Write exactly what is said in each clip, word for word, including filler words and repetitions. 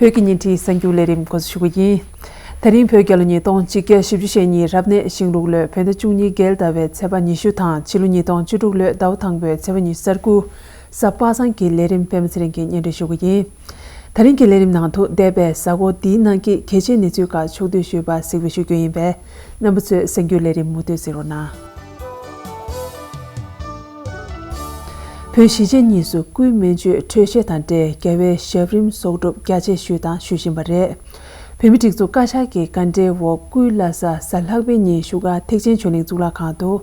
བོད་ཀྱི་བརྙན་འཕྲིན་གསར་འགྱུར་ལས་རིམ་འགོ་འཛུགས་ཞུ་གི་ཡིན། ད་རིང་བོད་རྒྱལ་ལོ་ཉིས་སྟོང་ཆིག་བརྒྱ་བཞི་བཅུ་ཞེ་གཉིས་རབ་གནས་ཤིང་ལུག་ལོའི་བོད་ཟླ་བཅུ་གཉིས་རྒྱལ་ཟླ་བའི་ཚེས་པ་ཉི་ཤུ་དང་ཕྱི་ལོ་ཉིས་སྟོང་བཅུ་དྲུག་ལོའི་ཟླ་བ་དང་པོའི་ཚེས་པ་ཉི་ཤུ་རྩ་དགུ། གཟའ་པ་སངས་ཀྱི་ལས་རིམ་པད་མ་ཚེ་རིང་གིས་སྙན་སྒྲོན་ཞུ་གི་ཡིན། ད་རིང་གི་ལས་རིམ་ནང་དུ་འདས་པའི་གཟའ་འཁོར་འདིའི་ནང་གི་གལ་ཆེའི་གནས་ཚུལ་ཁག་ཕྱོགས་བསྡུས་ཞུས་པ་གཟིགས་འབུལ་ཞུ་རྒྱུ་ཡིན་པས། རྣམ་པ་ཚོས་གསར་འགྱུར་ལས་རིམ་མུ་མཐུད་གཟིགས་རོགས་གནང་། བོད་གཞིས་བྱེས་གཉིས་སུ་སྐུའི་སྨན་བཅོས་འཕྲོད་བཞེས་དང་འབྲེལ་རྒྱལ་བའི་ཞབས་རིམ་གསོག་སྒྲུབ་རྒྱ་ཆེ་ཞུས་དང་ཞུ་བཞིན་པ་རེད། བོད་མིའི་སྒྲིག་འཛུགས་བཀའ་ཤག་གི་བཀའ་འབྲེལ་འོག་སྐུའི་བླ་གཟའ་གཟའ་ལྷག་པའི་ཉིན་བཞུགས་སྒར་ཐེག་ཆེན་ཆོས་གླིང་གཙུག་ལག་ཁང་དུ།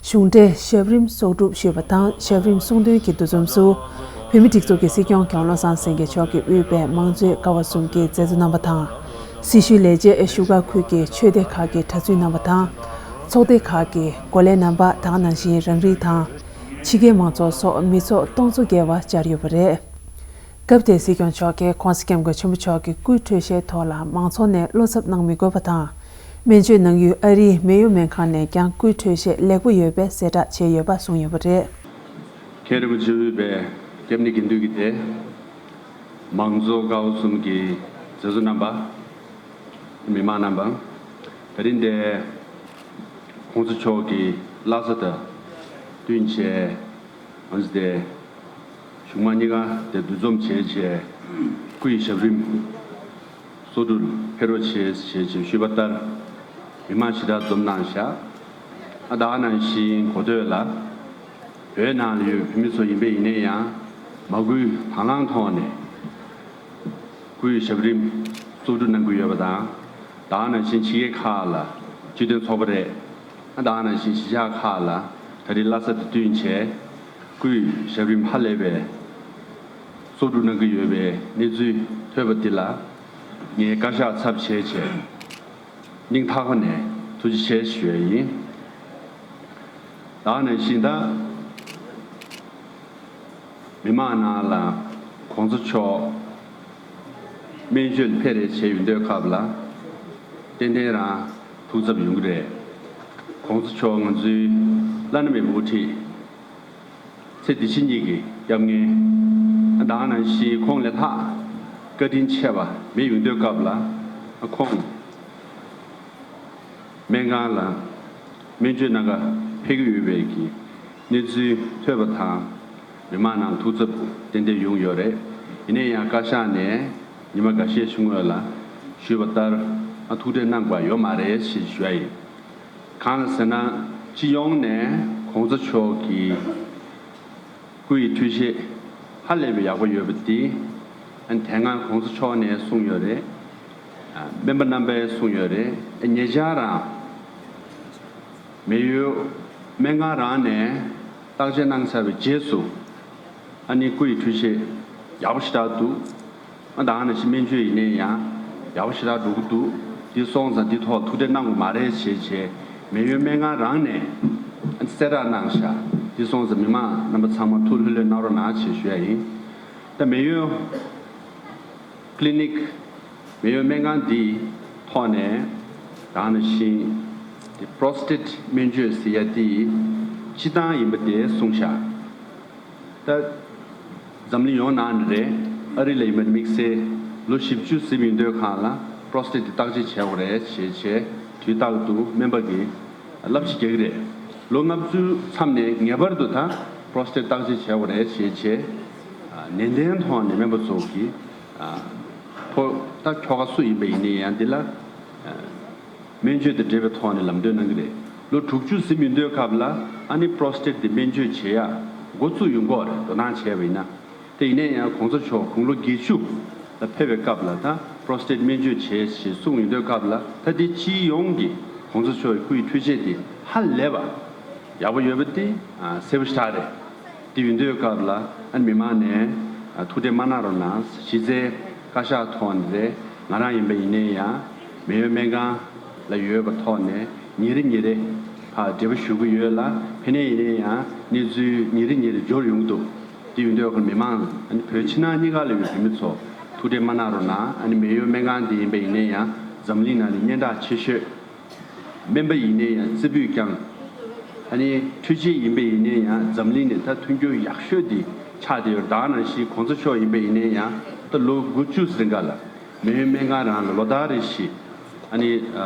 གཞུང་འབྲེལ་ཞབས་རིམ་གསོག་སྒྲུབ་ཞུས་པ་དང་ཞབས་རིམ་གསུང་འདོན་གྱི་འདུ་འཛོམས་སུ། བོད་མིའི་སྒྲིག་འཛུགས་ཀྱི་སྲིད་སྐྱོང་མཁན་བློ་བཟང་སེང་གེ་མཆོག་གིས་དབུས་པའི་མང་གཙོའི་ཀ་བ་གསུམ་གྱི་མཛད་གཙོ་རྣམ་པ་དང་། སྲི་ཞུའི་ལས་བྱེད་བཞུགས་སྒར་ཁུལ་གྱི་ཆོས་སྡེ་ཁག་གི་གྲྭ་བཙུན་རྣམ་པ་དང་། ཚོགས་སྡེ་ཁག་གི་འགོ་ལས་རྣམ་པ་དེ་ག་ནང་བཞིན་རང་རིགས་དང་། ཕྱི་རྒྱལ་མང་ཚོགས་སོགས་མི་ཚོགས་སྟོང་ཚོ་བརྒལ་བ་བཅར་ཡོད་པ་རེད། སྐབས་དེར་སྲིད་སྐྱོང་མཆོག་གིས་༸གོང་ས་༸སྐྱབས་མགོན་ཆེན་པོ་མཆོག་གི་སྐུའི་འཕྲོད་བཞེས་ཐོག་ལ་མང་ཚོགས་ནས་བློ་འཚབ་གནང་མི་དགོས་པ་དང་། སྨན་བཅོས་གནང་ཡུལ་ཨ་རིའི་མེ་ཡོ་སྨན་ཁང་ནས་ཀྱང་སྐུའི་འཕྲོད་བཞེས་ལེགས་པོ་ཡོད་པའི་གསལ་བསྒྲགས་བྱས་ཡོད་པ་གསུངས་ཡོད་པ་རེད། མཁན་རིན་པོ་ཆེ་དབུས་པའི་སྐྱབས་གནས་དགེ་འདུན་གྱི་སྡེ། མང་གཙོ་ཀ་བ་གསུམ་གྱི་མཛད་གཙོ་རྣམ་པ། མི་མང་རྣམ་པ། ད་རིང་འདིར་༸གོང་ས་མཆོག་གི་བླ་གཟའ་དང་བསྟུན་བྱས། ང་ཚོ་དེ་གཞུང་མང་གཉིས་ཀ་དེ་འདུ་འཛོམས་བྱས་བྱས། སྐུ་ཡི་ཞབས་རིམ་གསོག་སྒྲུབ་ཕེབས་རོགས་བྱེད་ཞེས་ཞུས་པ་ལྟར། མི་མང་ཞེ་དྲག་འཛོམས་གནང་ཤག་ཨ། ད་ག་ནང་བཞིན་གོ་ཐོས་ལ། བོད་ནང་ལ་ཡོད་བོད་མི་ཚོ་ཡིན་པ་ཡིན་ན་ཡང་། མ་སྐུལ་དང་བླངས་ཐོག་ནས་སྐུའི་ཞབས་རིམ་གསོག་སྒྲུབ་གནང་གི་ཡོད་པ་དང་། ད་ག་ནང་བཞིན་ཕྱི་རྒྱལ་ཁག་ལ་སྤྱི་མཐུན་ཚོགས་པ་རེད། ཨ། ད་ག་ནང་བཞིན་གཞིས་ཆགས་ཁག་ལ་ད་རེས་བླ་གཟའ་དང་བསྟུན་བྱས། སྐུའི་ཞབས་རིམ་ཧ་ལས་པའི་གསོག་སྒྲུབ་གནང་གི་ཡོད་པའི་གནས་ཚུལ་ཐོས་པ་འདི་ལ། ངས་བཀའ་ཤག་ཚབ་བྱས་བྱས། སྙིང་ཐག་པ་ནས་ཐུགས་རྗེ་ཆེ་ཞུ་ཡ་ཡིན། ད་ག་ནང་བཞིན་ད། མི་མང་ནང་ལ་༸གོང་ས་མཆོག་སྨན་བཅོས་ཕེབས་རེས་བྱས་ཡོང་དུས་སྐབས་ལ། ཏན་ཏན་རང་ཐུགས་འཚབ་ཡོང་གི་རེད། ༸གོང་ས་མཆོག་ང་ཚོའི་བླ་ན་མེད་པའི་དབུ་ཁྲིད། ཚེ་འདི་ཕྱི་གཉིས་ཀྱི་སྐྱབས་མགོན། ད་ག་ནང་བཞིན་ཁོང་ལས་ལྷག་བཀའ་དྲིན་ཆེ་བ་མེད་ཡོང་དུས་སྐབས་ལ། ཁོང་སྨན་ཁང་ལ་སྨན་བཅོས་གནང་ག་ཕེབས་ཀྱི་ཡོད་པའི་གི་གནས་ཚུལ་ཐོས་པ་དང་། མི་མང་ནང་ཐུགས་འཚབ་ཏན་ཏན་ཡོང་ཡོད་རེད། ཡིན་ན་ཡང་བཀའ་ཤག་ནས་ཉི་མ་འགའ་ཤས་ཤིག་སྔོན་ལ་ཞུས་པ་ལྟར། ཨ། ཐུགས་ཁྲལ་གནང་དགོས་པ་ཡོད་མ་རེད་ཞེས་ཞུ་ཡ་ཡིན། གང་ལ་ཟེར་ན། སྤྱི་ཡོངས་ནས་༸གོང་ས་མཆོག་གི་སྐུ་ཡི་འཕྲོད་བཞེས་ཧ་ལས་པའི་ཡག་པོ་ཡོད་པ་འདི། ཨ། དེ་སྔ་༸གོང་ས་མཆོག་ནས་གསུངས་ཡོད་རེད། ཨ། སྨན་པ་རྣམ་པས་གསུངས་ཡོད་རེད། ཨ། ཉེ་ཆར་རང་མེ་ཡོ་སྨན་ཁང་རང་ནས་བརྟག་དཔྱད་གནང་ཚར་བའི་རྗེས་སུ། ཨ་ནི་སྐུ་ཡི་འཕྲོད་བཞེས་ཡག་པོ་ཞེ་དྲག་འདུག་ཨ། ད་ག་ནང་བཞིན་སྨན་བཅོས་ཡིན་ནའི་ཡང་ཡག་པོ་ཞེ་དྲག་འགྲོ་གི་འདུག་འདི་སོང་ཙང་འདི་ཐོག་ཐུགས་ཁྲལ་གནང་དགོས་མ་རེད་ཞེས་བྱས། མེ་ཡོ་སྨན་ཁང་རང་ནས་གསལ་བསྒྲགས་གནང་ཤག་འདི་སོང་ཙང་མི་མང་རྣམ་པ་ཚང་མ་ཐུགས་ལྷོད་ལྷོད་གནང་རོགས་གནང་ཞེས་ཞུ་ཡ་ཡིན། ད་མེ་ཡོ་ཀི་ལི་ནིག་མེ་ཡོ་སྨན་ཁང་འདིའི་ཐོག་ནས་ད་ག་ནང་བཞིན་དེ་པྲོ་སི་ཊེཊ་སྨན་བཅོས་ཟེར་ཡ་དེ་སྤྱི་བཏང་ཡིན་པ་དེ་གསུངས་ཤག་ད་འཛམ་གླིང་ཡོངས་ནང་ནས་རེད། ཨ་རི་ལ་ཡིན་པ་དམིགས་བསལ་ལོ་བཞི་བཅུ་ཟིན་ཡོང་དུས་སྒང་ལ་པྲོ་སི་ཊེཊ་དེ་བརྟག་དཔྱད་བྱེད་དགོས་རེད་ཞེས་བྱས། དུས་རྟག་ཏུ་སྨན་པ་གིས་བསླབ་བྱ་རྒྱག་གི་རེད། ལོ་ལྔ་བཅུ་མཚམས་ནས་ངེས་པར་དུ་ད་པྲོ་སི་ཊེཊ་བརྟག་དཔྱད་བྱེད་དགོས་རེད་ཞེས་བྱས། ནན་ཏན་ཐོག་ནས་སྨན་པ་ཚོ་གིས་ཕོ་ད་ཁྱོ་ག་སུ་ཡིན་པ་ཡིན་ནའི་ཡང་འདི་ལ་སྨན་བཅོས་དང་འབྲེལ་བའི་ཐོག་ནས་ལམ་སྟོན་གནང་གི་རེད། ལོ་དྲུག་ཅུ་ཟིན་ཡོང་དུས་སྐབས་ལ་ཨ་ནི་པྲོ་སི་ཊེཊ་དེ་སྨན་བཅོས་བྱེད་ཡ་འགོ་བཙུགས་ཡོང་གི་རེད། དོ་སྣང་བྱས་པ་ཡིན་ན། དེ་ཡིན་ན་ཡང་༸གོང་ས་མཆོག་དགུང་ལོ་བརྒྱད་ཅུ་ལ་ཕེབས་པའི་སྐབས་ལ་ད་པྲོ་སི་ཊེཊ་སྨན་བཅོས་བྱས་ཞེས་གསུངས་ཡོང་དུས་སྐབས་ལ། ད་དེ་སྤྱི་ཡོངས་ཀྱི་༸གོང་ས་མཆོག་གི་སྐུ་ཡི་འཕྲོད་བཞེས་དེ་ཧ་ལས་པ་ཡག་པོ་ཡོད་པ་དེ་གསལ་པོ་ཞེ་དྲག་རེད། དེ་ཡིན་དུས་སྐབས་ལ་ཨ་ནི་མི་མང་ནས་ཐུགས་ཁྲལ་མ་གནང་རོགས་གནང་། གཞི་རྩའི་བཀའ་ཤག་ཐོག་ནས་རེད། ང་རང་ཡིན་པ་ཡིན་ནའི་ཡང་མེ་ཡོ་སྨན་ཁང་ལ་ཡོད་པ་ཐོག་ནས་ཉིན་རེ་ཉིན་རེ་ཕར་འབྲེལ་བ་ཞུ་གི་ཡོད་ལ། ཕ་ནས་ཡིན་ནའི་ཡང་གནས་ཚུལ་ཉིན་རེ་ཉིན་རེ་འབྱོར་ཡོང་གི་འདུག་དེ་ཡིན་དུས་ཁོ་མི་མང་ཨ་ནི་བོད་ཕྱི་ནང་གཉིས་ཀ་ལ་ཡོད་བོད་མི་ཚོ་ཐུགས་ཁྲལ་མ་གནང་རོགས་གནང་། ཨ་ནི་མེ་ཡོ་སྨན་ཁང་འདི་ཡིན་པ་ཡིན་ནའི་ཡང་འཛམ་གླིང་ནང་ནས་སྙན་གྲགས་ཆེ་ཤོས། སྨན་པ་ཡིན་ནའི་ཡང་རྩེ་ཕུད་བརྐྱངས། ཨ་ནི་འཕྲུལ་ཆས་ཡིན་པ་ཡིན་ནའི་ཡང་འཛམ་གླིང་ནས་ད་མཐུན་འགྱུར་ཡག་ཤོས་དེ་ཆགས་བསྡད་ཡོད། ད་ག་ནང་བཞིན་༸གོང་ས་མཆོག་ཡིན་པ་ཡིན་ནའི་ཡང་ད་ལོ་དགུ་བཅུ་ཟིན་ག་ལ་ མེ་སྨན་ཁང་རང་ལ་ལོ་ལྟར་རེ་བཞིན་ཨ་ནི་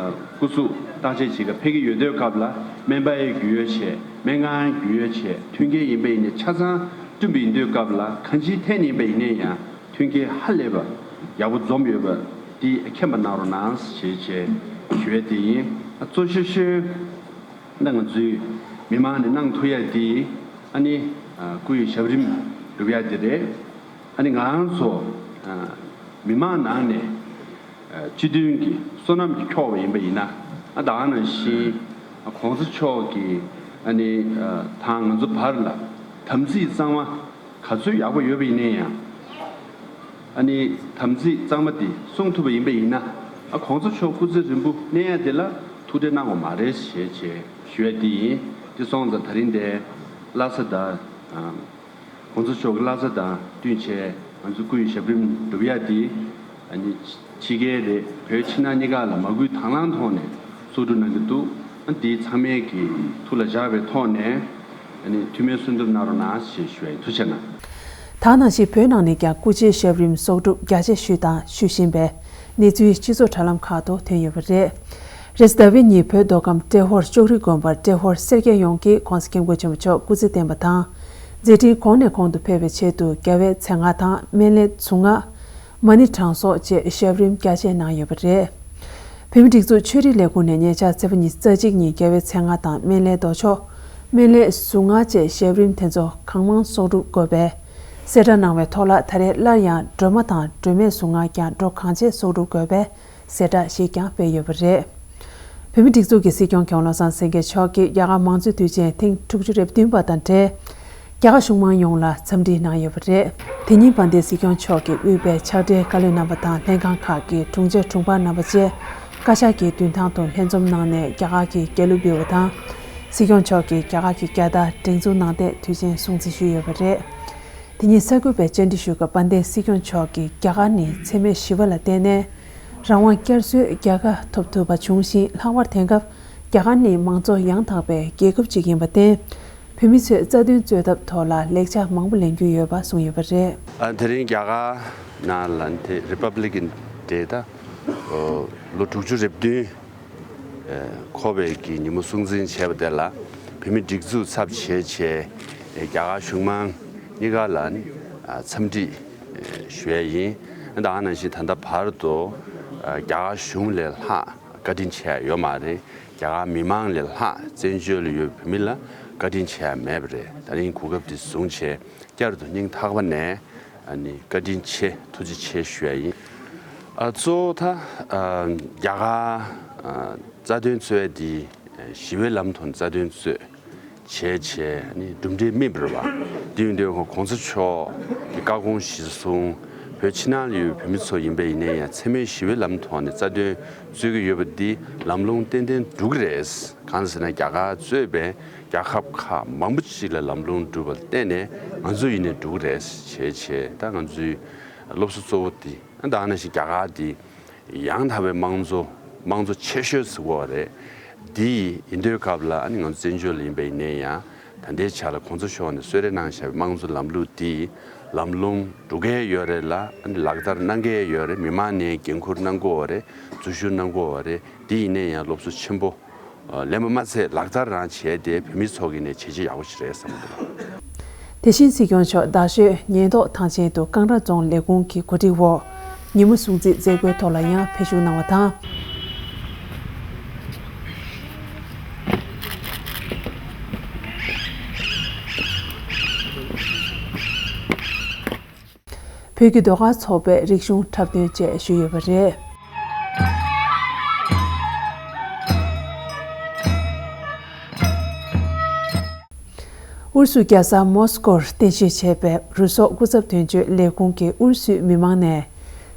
སྐུ་གཟུགས་བརྟག་དཔྱད་བྱེད་ག་ཕེབས་ཀྱི་ཡོད་དུས་སྐབས་ལ་སྨན་པ་ཡང་རྒྱུས་ཡོད་བྱས་སྨན་ཁང་ཡང་རྒྱུས་ཡོད་བྱས་མཐུན་རྐྱེན་ཡིན་པ་ཡིན་ནའི་ཆ་ཚང་བསྐྲུན་པ་ཡིན་དུས་སྐབས་ལ་གང་ཅིའི་ཐད་ནས་ཡིན་པ་ཡིན་ནའི་ཡང་མཐུན་རྐྱེན་ཧ་ལས་པ་ཡག་པོ་འཛོམས་ཡོད་པ་འདི་མཁྱེན་པ་གནང་རོགས་གནང་ཞེས་བྱས་ཞུ་ཡས་དེ་ཡིན། གཙོ་ཆེ་ཤོས་ད་ང་ཚོའི་མི་མང་ནས་གནང་ཐུབ་ཡ་དེ་ཨ་ནི་སྐུ་ཡི་ཞབས་རིམ་སྒྲུབ་ཡ་དེ་རེད། ཨ་ནི་ང་རང་ཚོ་མི་མང་ནང་ནས་སྤྱི་མཐུན་གྱི་བསོད་ནམས་ཀྱིས་འཁྱོག་པ་ཡིན་པ་ཡིན་ན་ཨ་ད་ག་ནང་བཞིན་གོང་ས་མཆོག་གིས་ཨ་ནི་དང་ང་ཚོ་བར་ལ་དམ་ཚིག་གཙང་མ་ག་ཚོད་ཡག་པོ་ཡོད་པ་ཡིན་ནའི་ཡང་། ཨ་ནི་དམ་ཚིག་གཙང་མ་འདི་སྲུང་ཐུབ་པ་ཡིན་པ་ཡིན་ན་ཨ་གོང་ས་མཆོག་སྐུ་ཚེ་རིང་པོ་གནས་ཡ་དེ་ལ་ཐུགས་ཁྲལ་གནང་དགོས་མ་རེད་ཞེས་བྱས་ཞུ་ཡ་འདི་ཡིན། འདི་སོང་ཙང་ད་རིང་འདིར་བླ་གཟའ་ཟླ་གོང་ས་མཆོག་གི་བླ་གཟའ་དང་བསྟུན་བྱས་ང་ཚོ་སྐུ་ཡི་ཞབས་རིམ་སྒྲུབ་ཡ་འདི་ཨ་ནི་ཕྱི་རྒྱལ་རེད་བོད་ཕྱི་ནང་གཉིས་ཀ་ལ་མ་སྐུལ་དང་བླངས་ཐོག་ནས་གསོག་སྒྲུབ་གནང་གི་འདུག་ཨ་འདི་ཚང་མས་ཀྱི་ཐུགས་ལ་བཞག་པའི་ཐོག་ནས། ཨ་ནི་འཐུས་མི་སུན་ཏུར་གནང་རོགས་གནང་ཞེས་ཞུ་བ་ཡིན། ཐུགས་རྗེ་གནང་། ད་ག་ནང་བཞིན་བོད་ནང་ནས་ཀྱང་སྐུ་ཕྱྭའི་ཞབས་རིམ་གསོག་སྒྲུབ་རྒྱ་ཆེ་ཞུས་དང་ཞུ་བཞིན་པའི་གནས་ཚུལ་སྤྱི་ཚོགས་དྲ་ལམ་ཁག་ཏུ་ཐོན་ཡོད་པ་རེད། རེས་གཟའ་ཟླ་བའི་ཉིན་བོད་མདོ་ཁམས་ཏྲེ་ཧོར་ལྕོག་རི་དགོན་པར་ཏྲེ་ཧོར་སེར་སྐྱ་ཡོངས་ཀྱིས་༸གོང་ས་༸སྐྱབས་མགོན་ཆེན་པོ་མཆོག་སྐུ་ཚེ་བརྟན་པ་དང་མཛད་འཕྲིན་གོང་ནས་གོང་དུ་འཕེལ་བའི་ཆེད་དུ་རྒྱལ་བའི་མཚན་སྔགས་དང་སྨན་བླའི་གཟུངས་སྔགས། མ་ཎི་གྲངས་གསོག་བཅས་ཞབས་རིམ་རྒྱ་ཆེ་གནང་ཡོད་པ་རེད། བོད་མིའི་སྒྲིག་འཛུགས་ཆོས་རིག་ལས་ཁུངས་ནས་ཉེ་ཆར་ཚེས་པ་ཉི་ཤུ་རྩ་གཅིག་ཉིན་རྒྱལ་བའི་མཚན་སྔགས་དང་སྨན་བླའི་མདོ་ཆོག་སྨན་བླའི་གཟུངས་སྔགས་བཅས་ཞབས་རིམ་དེ་ཚོ་གང་མང་གསོག་སྒྲུབ་དགོས་པའི་གསལ་བསྒྲགས་གནང་བའི་ཐོག་ལ་ད་རེས་སླར་ཡང་སྒྲོལ་མ་དང་སྒྲོལ་མའི་གཟུངས་སྔགས་ཀྱང་འགྲོ་གང་ཆེ་གསོག་སྒྲུབ་དགོས་པའི་གསལ་བསྒྲགས་ཤིག་ཀྱང་སྤེལ་ཡོད་པ་རེད། བོད་མིའི་སྒྲིག་འཛུགས་ཀྱི་སྲིད་སྐྱོང་མཁན་བློ་བཟང་སེང་གེ་མཆོག་གིས་རྒྱ་གར་མང་གཙོའི་དུས་ཆེན་ཐེངས་དྲུག་ཅུ་རེ་བདུན་པ་དང་འབྲེལ། རྒྱ་གར་གཞུང་མང་ཡོངས་ལ་འཚམས་འདྲི་གནང་ཡོད་པ་རེད། དེ་ཉིན་དཔལ་ལྡན་སྲིད་སྐྱོང་མཆོག་གིས་དབུས་པའི་ཕྱག་སྦྲེལ་བཀའ་བློན་རྣམ་པ་དང་ལྷན་ཁང་ཁག་གི་དྲུང་ཆེ་དྲུང་འཕར་རྣམ་པ་བཅས་བཀའ་ཤག་གི་མདུན་ཐང་དུ་ལྷན་འཛོམས་གནང་ནས་རྒྱ་གར་གྱི་རྒྱལ་གླུ་འབུལ་བ་དང་། སྲིད་སྐྱོང་མཆོག་གིས་རྒྱ་གར་གྱི་རྒྱལ་དར་སྒྲེང་འཛུགས་གནང་སྟེ་དུས་ཆེན་སྲུང་བརྩི་ཞུས་ཡོད་པ་རེད། དེ་ཉིན་གསར་འགོད་པས་བཅར་འདྲི་ཞུས་སྐབས་དཔལ་ལྡན་སྲིད་སྐྱོང་མཆོག་གིས་རྒྱ་གར་ནི་འཚེ་མེད་ཞི་བ་ལ་བརྟེན་ནས་རང་དབང་བསྐྱར་གསོའི་རྒྱལ་ཁ་ཐོབ་ཐུབ་པ་བྱུང་ཞིང་། ལྷག་པར་དེང་སྐབས་རྒྱ་གར་ནི་མང་གཙོ་ཡང་དག་པའི་རྒྱལ་ཁབ་ཅིག་ཡིན་པར་བརྟེན། བོད་མི་ཚོས་རྩ་དོན་རྩོད་ཐབས་ཐོག་ལ་ལེགས་ཆ་མང་པོ་ལེན་རྒྱུ་ཡོད་པ་གསུངས་ཡོད་པ་རེད། ཨ་དེ་རིང་རྒྱ་གར་ནང་ལ་དེ་རི་པབ་ལིག་ཌེ་ད་ལོ་དྲུག་ཅུ་རེ་བདུན་འཁོར་བའི་གི་ཉིན་མོ་སྲུང་བརྩི་བྱས་པ་དེ་ལ་བོད་མི་སྒྲིག་འཛུགས་ཚབ་བྱས་བྱས་རྒྱ་གར་གཞུང་མང་གཉིས་ཀ་ལ་ནི་འཚམས་འདྲི་ཞུ་ཡས་ཡིན། ད་ག་ནང་བཞིན་ད་ལྟ་བར་དུ་རྒྱ་གར་གཞུང་ལས་ལྷག་བཀའ་དྲིན་ཆེ་ཡ་ཡོད་མ་རེད། རྒྱ་གར་མི་མང་ལས་ལྷག་བཙན་བྱོལ་ལ་ཡོད་བོད་མི་ལ་བཀའ་དྲིན་ཆེ་ཡ་མེད་པ་རེད། ད་རིང་གོ་སྐབས་འདི་བཟུང་བྱས་བསྐྱར་དུ་སྙིང་ཐག་པ་ནས་ཨ་ནི་བཀའ་དྲིན་ཆེ་ཐུགས་རྗེ་ཆེ་ཞུ་ཡ་ཡིན། ཨ་གཙོ་བོ་ད་ཨ་རྒྱ་གར་ཨ་རྩ་དོན་རྩོད་ཡ་འདི་ཞི་བའི་ལམ་ཐོག་ནས་རྩ་དོན་རྩོད་བྱས་བྱས་ཨ་ནི་གྲུབ་འབྲས་སྨིན་པ་རེད་བ། འདི་ཡིན་དུས་ཁོང་གོང་ས་མཆོག་གི་བཀའ་དགོངས་གཞིར་བཟུང་བོད་ཕྱི་ནང་ལ་ཡོད་བོད་མི་ཚོ་ཡིན་པ་ཡིན་ནའི་ཡང་འཚེ་མེད་ཞི་བའི་ལམ་ཐོག་ནས་རྩ་དོན་རྩོད་ཀྱི་ཡོད་པ་འདི་ལམ་ལྷོང་ཏན་ཏན་འགྲོ་གི་རེད། གང་ཟེར་ན་རྒྱ་གར་གཙོས་པའི་རྒྱལ་ཁབ་ཁག་མང་པོ་ཅིག་ལ་ལམ་ལྷོང་འགྲོ་བར་བརྟེན་ནས་ང་ཚོ་ཡིན་ནའི་འགྲོ་གི་རེད་བྱས་བྱས། ད་ང་ཚོའི་སློབ་གསོ་གཙོ་བོ་འདི་ད་ག་ནང་བཞིན་རྒྱ་གར་འདི་ཡང་དག་པའི་དམངས་གཙོ་དམངས་གཙོ་ཆེ་ཤོས་ཟེར་དགོས་པ་རེད། འདི་ཡིན་དུས་སྐབས་ལ་ཨ་ནི་ང་ཚོ་བཙན་བྱོལ་ལ་ཡིན་པ་ཡིན་ནའི་ཡང་ད་ལྟའི་ཆ་ལ་གོང་ས་མཆོག་ནས་གསོལ་རས་གནང་བཞག་པའི་དམངས་གཙོ་ལམ་ལུགས་འདི་ལམ་ལྷོང་འགྲོ་གི་ཡོད་རེད་ལ་ཨ་ནི་ལག་བསྟར་གནང་གི་ཡོད་རེད། མི་མང་ནས་འགན་འཁུར་གནང་དགོས་པ་རེད། འཛུལ་ཞུགས་གནང་དགོས་པ་རེད། འདི་ཡིན་ནའི་ཡང་སློབ་གསོ་ཆེན་པོ་ལེན་པ་མ་ཚད་ལག་བསྟར་རང་བྱས་ཏེ་བོད་མི་ཚོ་གི་ནས་བྱས་རྗེས་ཡག་པོ་ཞིག་རེད་བསམ་གྱི་འདུག་དེ་བཞིན་སྲིད་སྐྱོང་མཆོག་རྡ་ཤོད་ཉེན་རྟོག་ཐང་ཆེན་དུ་ཀང་ར་རྫོང་ལས་ཁུངས་ཀྱི་གོ་སྒྲིག་འོག་ཉིན་མོ་སྲུང་བརྩི་མཛད་སྒོའི་ཐོག་ལ་ཡང་ཕེབས་ཞུགས་གནང་བ་དང་། བོད་ཀྱི་ཟློས་གར་ཚོགས་པའི་རིག་གཞུང་འཁྲབ་སྟོན་བཅས་ཞུས་ཡོད་པ་རེད། ཨུ་རུ་སུ་རྒྱལ་ས་མོ་སི་ཀོར་རྟེན་གཞི་བྱས་པའི་རུ་སོག་སྐུ་ཚབ་དོན་གཅོད་ལས་ཁུངས་ཀྱིས་ཨུ་རུ་སུའི་མི་མང་ནས་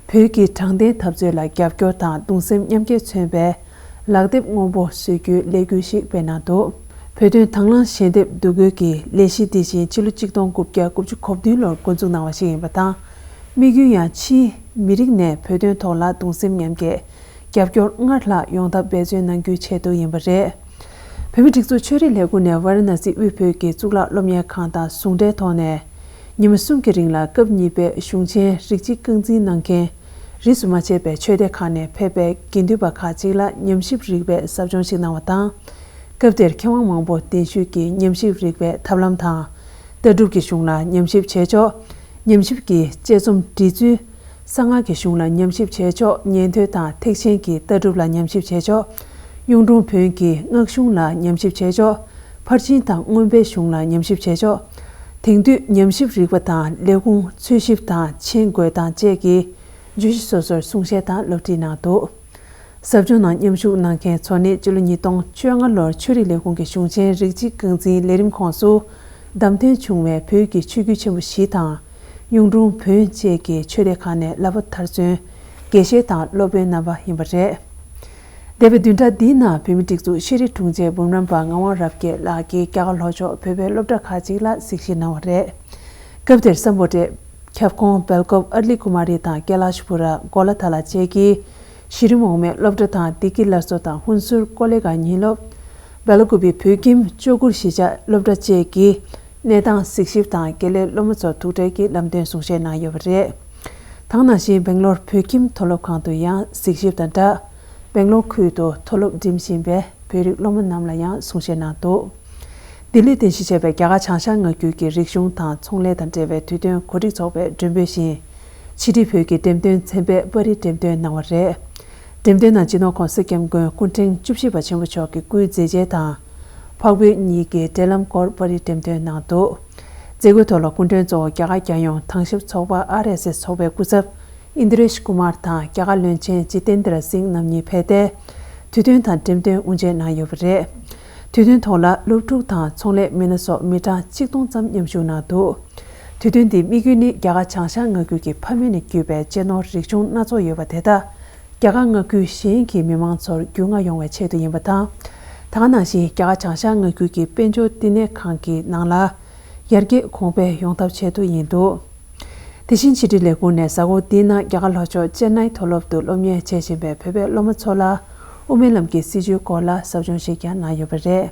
བོད་ཀྱི་དྲང་བདེན་འཐབ་རྩོད་ལ་རྒྱབ་སྐྱོར་དང་གདུང་སེམས་མཉམ་སྐྱེད་མཚོན་པའི་ལག་དེབ་སྔོན་པོ་བཟོ་རྒྱུའི་ལས་འགུལ་ཞིག་སྤེལ་གནང་འདུག་བོད་དོན་དང་བླངས་ཞལ་འདེབས་བསྡུ་སྐུལ་གྱི་ལས་གཞི་འདི་བཞིན་ཕྱི་ལོ་གཅིག་སྟོང་དགུ་བརྒྱ་དགུ་བཅུ་གོ་བདུན་ལོར་འགོ་འཛུགས་གནང་བ་ཞིག་ཡིན་པ་དང་། དམིགས་ཡུལ་ཡང་ཕྱིའི་མི་རིགས་ནས་བོད་དོན་ཐོག་ལ་གདུང་སེམས་མཉམ་སྐྱེད་རྒྱབ་སྐྱོར་སྔར་ལྷག་ཡོང་ཐབས་འབད་བརྩོན་གནང་རྒྱུའི་ཆེད་དུ་ཡིན་པ་རེད། བོད་མིའི་སྒྲིག་འཛུགས་ཆོས་རིག་ལས་ཁུངས་ནས་ཝཱ་ར་ཎ་སི་དབུས་བོད་ཀྱི་གཙུག་ལག་སློབ་གཉེར་ཁང་དང་ཟུང་འབྲེལ་ཐོག་ནས། ཉིན་མོ་གསུམ་གྱི་རིང་ལ་སྐབས་གཉིས་པའི་གཞུང་ཆེན་རིགས་གཅིག་རྐང་འཛིན་གནང་མཁན་ རིས་སུ་མ་ཆད་པའི་ཆོས་སྡེ་ཁག་ནས་ཕེབས་པའི་དགེ་འདུན་པ་ཁག་ཅིག་ལ་ཉམས་ཞིབ་རིག་པའི་ཟབ་སྦྱོང་ཞིག་གནང་བ་དང་། སྐབས་དེར་མཁས་དབང་མང་པོ་གདན་ཞུས་ཀྱིས་ཉམས་ཞིབ་རིག་པའི་ཐབས་ལམ་དང་། ལྟ་གྲུབ་ཀྱི་གཞུང་ལ་ཉམས་ཞིབ་བྱེད་ཕྱོགས། ཉམས་ཞིབ་ཀྱི་དཔྱད་རྩོམ་འབྲི་ཚུལ། གསང་སྔགས་ཀྱི་གཞུང་ལ་ཉམས་ཞིབ་བྱེད་ཕྱོགས། ཉན་ཐོས་དང་ཐེག་ཆེན་གྱི་ལྟ་གྲུབ་ལ་ཉམས་ཞིབ་བྱེད་ཕྱོགས། གཡུང་དྲུང་བོན་གྱི་སྔགས་གཞུང་ལ་ཉམས་ཞིབ་བྱེད་ཕྱོགས། ཕར་ཕྱིན་དང་མངོན་པའི་གཞུང་ལ་ཉམས་ཞིབ་བྱེད་ཕྱོགས། དེང་དུས་ཉམས་ཞིབ་རིག་པ་དང་ལས་ཁུངས་འཚོལ་ཞིབ་དང་མཆན་འགོད་སྟངས་བཅས་ཀྱི་བརྗོད་གཞི་སོ་སོར་གསུང་བཤད་དང་སློབ་ཁྲིད་གནང་འདུག། ཟབ་སྦྱོང་ནང་མཉམ་ཞུགས་གནང་མཁན་ཚོ་ནི་སྤྱི་ལོ་ཉིས་སྟོང་བཅོ་ལྔ་ལོར་ཆོས་རིག་ལས་ཁུངས་ཀྱི་གཞུང་ཆེན་རིགས་གཅིག་རྐང་འཛིན་ལས་རིམ་ཁོངས་སུ་བདམས་ཐོན་བྱུང་བའི་བོད་ཀྱི་ཆོས་བརྒྱུད་ཆེན་པོ་བཞི་དང་། གཡུང་དྲུང་བོན་བཅས་ཀྱི་ཆོས་སྡེ་ཁག་ནས་བསླབ་པ་མཐར་སོན་དགེ་བཤེས་དང་སློབ་དཔོན་རྣམ་པ་ཡིན་པ་རེད། འདས་པའི་བདུན་ཕྲག་འདིའི་ནང་བོད་མིའི་སྒྲིག་འཛུགས་ཤེས་རིག་དྲུང་ཆེ་འབུམ་རམས་པ་ངག་དབང་རབ་རྒྱས་ལགས་ཀྱིས་རྒྱ་གར་ལྷོ་ཕྱོགས་བོད་པའི་སློབ་གྲྭ་ཁག་ཅིག་ལ་གཟིགས་ཞིབ་གནང་བ་རེད། སྐབས་དེར་སམ་བྷོ་ཊའི་ཁྱབ་ཁོངས་སྦེལ་ཀོབ་ཨར་ལི་ཀུ་མ་རི་དང་ཀེ་ལཱ་ཤ་པུ་ར། གོ་ལ་ཐ་ལ་བཅས་ཀྱི་གཞི་རིམ་འོག་མའི་སློབ་གྲྭ་དང་བདེ་སྐྱིད་སླར་གསོ་དང་ཧུན་སུར་ཀོ་ལེ་གྷལ་ཉིན་སློབ། སྦེལ་ཀོབ་བོད་ཁྱིམ་ལྕོག་གུར་གཞིས་ཆགས་སློབ་གྲྭ་བཅས་ཀྱི་གནས་སྟངས་གཟིགས་ཞིབ་དང་དགེ་ལས་སློབ་མ་ཚོར་ཐུགས་ཁྲལ་གྱི་ལམ་སྟོན་གསུང་བཤད་གནང་ཡོད་པ་རེད། དེ་ནང་བཞིན་སྦེང་ལོར་བོད་ཁྱིམ་མཐོ་སློབ་ཁང་དུ་ཡང་གཟིགས་ཞིབ་དང་སྦྲགས། སྦེང་ལོར་ཁུལ་དུ་མཐོ་སློབ་འགྲིམ་བཞིན་པའི་བོད་རིགས་སློབ་མ་རྣམས་ལ་ཡང་གསུང་བཤད་གནང་འདུག། ལྡི་ལིར་རྟེན་གཞི་བྱས་པའི་རྒྱ་གར་བྱང་ཤར་མངའ་ཁུལ་གྱི་རིག་གཞུང་དང་ཚོང་ལས་དང་འབྲེལ་བའི་དུས་སྟོན་གོ་སྒྲིག་ཚོགས་པའི་མགྲོན་འབོད་བཞིན། ཕྱི་དྲིལ་བོད་ཀྱི་འགྲེམས་སྟོན་ཚན་པས་པར་རིས་འགྲེམས་སྟོན་གནང་བ་རེད། འགྲེམས་སྟོན་ནང་སྤྱི་ནོར་༸གོང་ས་༸སྐྱབས་མགོན་སྐུ་ཕྲེང་བཅུ་བཞི་པ་ཆེན་པོ་མཆོག་གི་སྐུའི་མཛད་རྗེས་དང་། འཕགས་བོད་གཉིས་ཀྱི་འབྲེལ་ལམ་སྐོར་པར་རིས་འགྲེམས་སྟོན་གནང་འདུག། མཛད་སྒོའི་ཐོག་ལ་སྐུ་མགྲོན་གཙོ་བོ་རྒྱ་གར་རྒྱལ་ཡོངས་དྭང་ཞབས་ཚོགས་པ་ཨར་ཨེས་ཨེས་ཚོགས་པའི་སྐུ་ཚབ་ཨིན་དྲེཤ་ཀུ་མར་དང་རྒྱ་གར་བློན་ཆེན་ཇི་ཏེན་དྲ་སིང་རྣམ་གཉིས་ཕེབས་ཏེ། དུས་སྟོན་དང་འགྲེམས་སྟོན་དབུ་འབྱེད་གནང་ཡོད་པ་རེད། དུས་སྟོན་ཐོག་ལ་སློབ་ཕྲུག་དང་ཚོང་ལས་མི་སྣ་སོགས་མི་གྲངས་ཆིག་སྟོང་ཙམ་མཉམ་ཞུགས་གནང་འདུག། དུས་སྟོན་འདིའི་དམིགས་ཡུལ་ནི་རྒྱ་གར་བྱང་ཤར་མངའ་ཁུལ་གྱི་ཕ་མེས་ནས་བརྒྱུད་པའི་གཅེས་ནོར་རིག་གཞུང་སྣ་ཚོགས་ཡོད་པ་དེ་དག་རྒྱ་གར་མངའ་ཁུལ་གཞན་གྱི་མི་མང་ཚོར་རྒྱུས་མངའ་ཡོང་བའི་ཆེད་དུ་ཡིན་པ་དང་། དེ་ག་ནང་བཞིན་རྒྱ་གར་བྱང་ཤར་མངའ་ཁུལ་གྱི་དཔལ་འབྱོར་བསྟི་གནས་ཁང་གི་ནང་ལ་ཡར་རྒྱས་གོང་འཕེལ་ཡོང་ཐབས་ཆེད་དུ་ཡིན་འདུག། དེ་བཞིན་ཕྱི་དྲིལ་ལས་ཁུངས་ནས་གཟའ་འཁོར་འདིའི་ནང་རྒྱ་གར་ལྷོ་ཕྱོགས་ཅེན་ནའི་མཐོ་སློབ་ཏུ་སློབ་གཉེར་བྱེད་བཞིན་པའི་བོད་པའི་སློབ་མ་ཚོ་ལ་དབུ་མའི་ལམ་གྱི་སྲིད་བྱུས་སྐོར་ལ་ཟབ་སྦྱོང་ཞིག་ཀྱང་གནང་ཡོད་པ་རེད།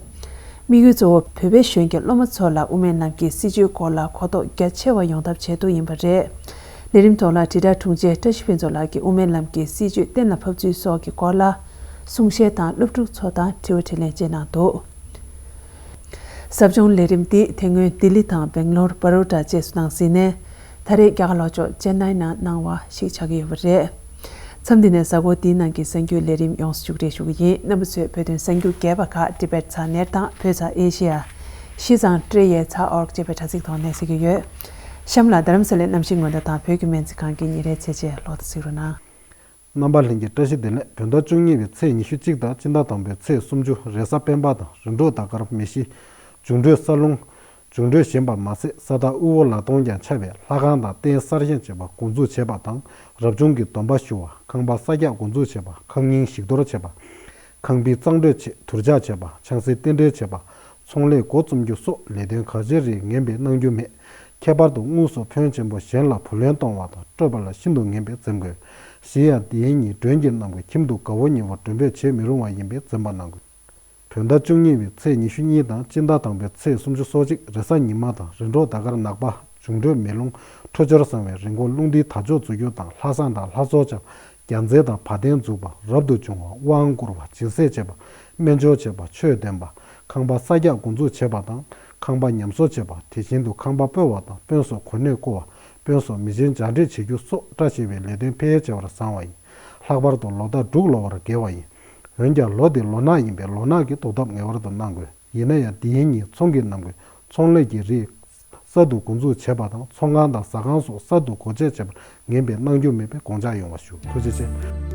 དམིགས་ཡུལ་གཙོ་བོ་བོད་པའི་གཞོན་སྐྱེས་སློབ་མ་ཚོ་ལ་དབུ་མའི་ལམ་གྱི་སྲིད་བྱུས་སྐོར་ལ་གོ་རྟོགས་རྒྱ་ཆེ་བ་ཡོང་ཐབས་ཆེད་དུ་ཡིན་པ་རེད། ལས་རིམ་ཐོག་ལ་དྲིལ་བསྒྲགས་དྲུང་ཆེ་བཀྲ་ཤིས་ཕུན་ཚོགས་ལགས་ཀྱིས་དབུ་མའི་ལམ་གྱི་སྲིད་བྱུས་གཏན་ལ་ཕབ་ཚུལ་སོགས་ཀྱི་སྐོར་ལ་གསུང་བཤད་དང་སློབ་ཕྲུག་ཚོ་དང་དྲི་བ་དྲིས་ལན་བཅས་གནང་འདུག། ཟབ་སྦྱོང་ལས་རིམ་འདི་དེ་སྔོན་ལྡི་ལི་དང་སྦེང་ལོར་བྷ་རོ་ཌ་བཅས་སུ་གནང་ཟིན་ནས། ད་རེས་རྒྱ་གར་ལྷོ་ཕྱོགས་ཅེན་ནའི་ནང་གནང་བ་ཞིག་ཆགས་ཀྱི་ཡོད་པ་རེད། མཚམས་འདི་ནས་གཟའ་འཁོར་འདིའི་ནང་གི་གསར་འགྱུར་ལས་རིམ་ཡོངས་སུ་མཇུག་སྒྲིལ་ཞུ་གི་ཡིན། རྣམ་པ་ཚོས་བོད་དོན་གསར་འགྱུར་རྒྱས་པ་ཁག་ཊི་བེཊ་ཚ་ནེཊ་དང་བོད་ཚ་ཨེ་ཤི་ཡ། ཤི་ཙང་ཀྲེ་ཡེ་ཚ་ཨོར་ཅེས་པའི་དྲ་ཚིགས་ཐོག་ནས་གཟིགས་ཀྱི་ཡོད། གཤམ་ལ་རྡ་རམ་ས་ལའི་གནམ་གཤིས་སྔོན་བརྡ་དང་བོད་ཀྱི་སྨན་རྩིས་ཁང་གི་ཉིན་རེའི་ཚེས་ཆའི་ལོ་ཐོ་གཟིགས་རོགས་གནང་། རྣམ་པ་ལྷན་རྒྱས་བཀྲ་ཤིས་བདེ་ལེགས། བོད་ཟླ་བཅུ་གཉིས་པའི་ཚེས་ཉི་ཤུ་གཅིག་དང་སྤྱི་ཟླ་དང་པོའི་ཚེས་སུམ་ཅུ། རེས་གཟའ་སྤེན་པ་དང་རིམ་གྲོ་ཟླ་སྐར་མེ་བཞི། འབྱུང་འཕྲོད་ས་རླུང་། འབྱུང་འཕྲོད་ཞན་པ་མ་ཟད་ས་བདག་དབུལ་པོ་ལ་གཏོང་ཀྱང་ཁྱབ་པས་ལྷ་ཁང་དང་རྟེན་གསར་བཞེངས་བྱེད་པ་འགོ་འཛུགས་བྱེད་པ་དང་རབ་བྱུང་གི་སྡོམ་པ་ཞུ་བ། ཁང་པ་གསར་རྒྱག་འགོ་འཛུགས་བྱེད་པ། ཁང་རྙིང་ཞིག་གཏོར་བྱེད་པ། ཁང་པའི་གཙང་འགྲོས་ཆེད་དུར་འཇགས་བྱེད་པ། ཆང་སའི་རྟེན་འབྲེལ་བྱེད་པ། ཚོང་ལས་འགོ་རྩོམ་རྒྱུ་སོགས་ལས་དོན་ག་ཅི་རིགས་ངན་པས་གནང་རྒྱུ་མེད། ཁྱད་པར་དུ་དངོས་སུ་ཕོན་ཆེན་པོ་གཞན་ལ་བུ་ལོན་གཏོང་བ་དང་སྤྲོད་པ་ལ་ཤིན་ཏུ་ངན་པས་འཛེམ་དགོས། གཞན་ཡང་འདིའི་ཉིན་མགྲོན་གྱི་རྣམས་ཀྱི་ཁྱིམ་དུ་དགའ་བོ་ཉེ་བོ་མགྲོན་འབོད་བྱེད་མི་རུང་བ་ཡིན་པས་འཛེམ་པ་གནང་དགོས། བོད་ཟླ་བཅུ་གཉིས་པའི་ཚེས་ཉི་ཤུ་གཉིས་དང་སྤྱི་ཟླ་དང་པོའི་ཚེས་སུམ་ཅུ་སོ་གཅིག། རེས་གཟའ་ཉི་མ་དང་རིམ་གྲོ་ཟླ་སྐར་ནག་པ། འབྱུང་འཕྲོད་མེ་རླུང་། འཕྲོད་སྦྱོར་བཟང་བའི་རིན་གོང་རླུང་འཕྲིན་དར་ལྕོག་འཛུགས་རྒྱུ་དང་ལྷ་བསང་དང་ལྷ་གསོལ་བྱ། རྒྱལ་མཚན་དང་བ་དན་འཛུགས་པ། རབ་ཏུ་བྱུང་བ། དབང་བསྐུར་བ། སྦྱིན་སྲེག་བྱེད་པ། སྨན་སྦྱོར་བྱེད་པ། ཆོས་འདོན་པ། ཁང་པ་གསར་རྒྱག་འགོ་འཛུགས་བྱེད་པ་དང་ཁང་པ་ཉམས་གསོ་བྱེད་པ། དེ་བཞིན་དུ་ཁང་པ་སྤོ་བ་དང་དཔོན་སོགས་གོ་གནས་བསྐོ་བ། དཔོན་སོགས་མི་ཆེན་བྱ་འདྲེ་བྱེད་རྒྱུ་སོགས་བཀྲ་ཤིས་པའི་ལས་དོན་འཕེལ་རྒྱས་བྱ་བར་བཟང་བ་ཡིན། ལྷག་པར་དུ་ལོ་ཟླ་འབྲུག་ལོ་བར་དགེ་བ་ཡིན། འོན་ཀྱང་ལོ་འདི་ལོ་ནག་ཡིན་པས་ལོ་ནག་གི་ཟློག་ཐབས་ངེས་པར་དུ་གནང་དགོས། ཡིན་ན་ཡང་འདིའི་ཉིན་ཚོང་གི་རྣམས་ཀྱི་ཚོང་ལས་ཀྱི་རིགས་གསར་དུ་འགོ་འཛུགས་བྱེད་པ་དང་ཚོང་ཁང་དང་ཟ་ཁང་སོགས་གསར་དུ་སྒོ་འབྱེད་བྱེད་པར་ངན་པས་གནང་རྒྱུ་མེད་པའི་དགོངས་འཇགས་ཡོང་བ་ཞུ། ཐུགས་རྗེ་ཆེ།